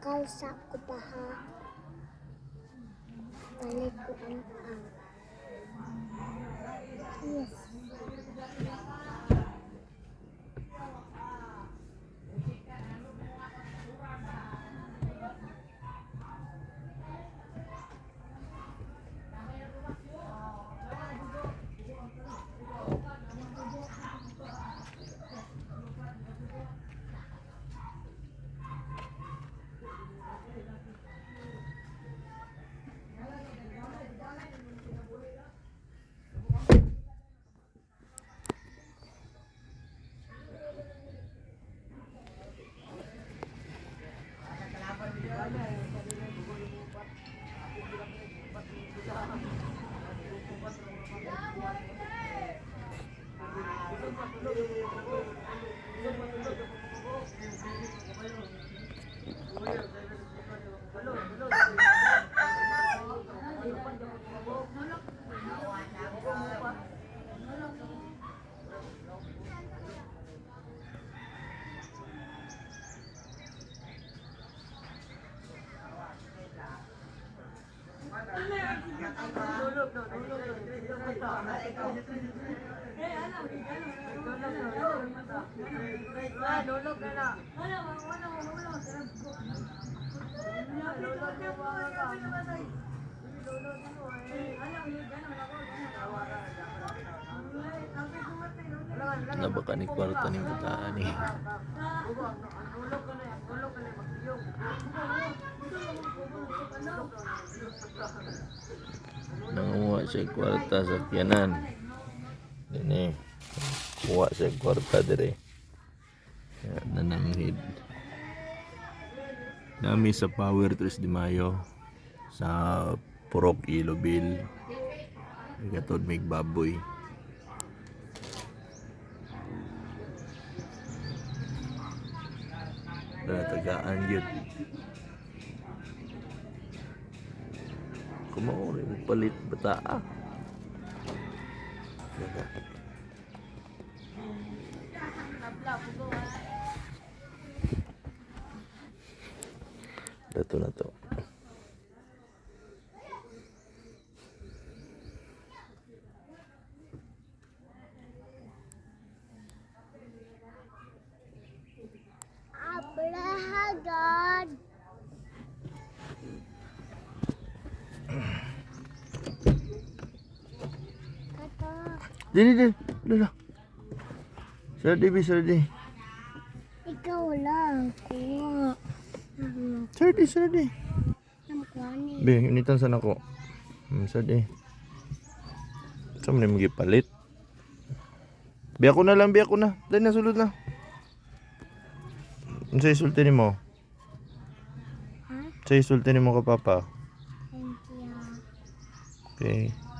Kalsa ko pa ha. Balik ko ang. Yes. Nabaka ni kwarta ning bataan ni. Nanguha siya kwarta sa kiyanan. Dini. Kuha siya kwarta dire. Ya, nananghid. Nami sa Power Tres de Mayo sa Purok Ilobil. Gatod mig baboy. Tagaan yun. Kumauri mo palit bata ah. Dato na to. Abrahagad. Kato. Dili, dili. Dili. Sir Di, Sir Di. Ikaw lang. Kuha. Ang Sir Di, Sir Di. ang kuha ni. Be, unitan sana ko. Sir Di. Sa man mo gipalit? Be ako na lang, be ako na. Dali na sulod na. Unsa isulti nimo? Ha? Unsa isulti nimo ka papa? Thank you. Okay.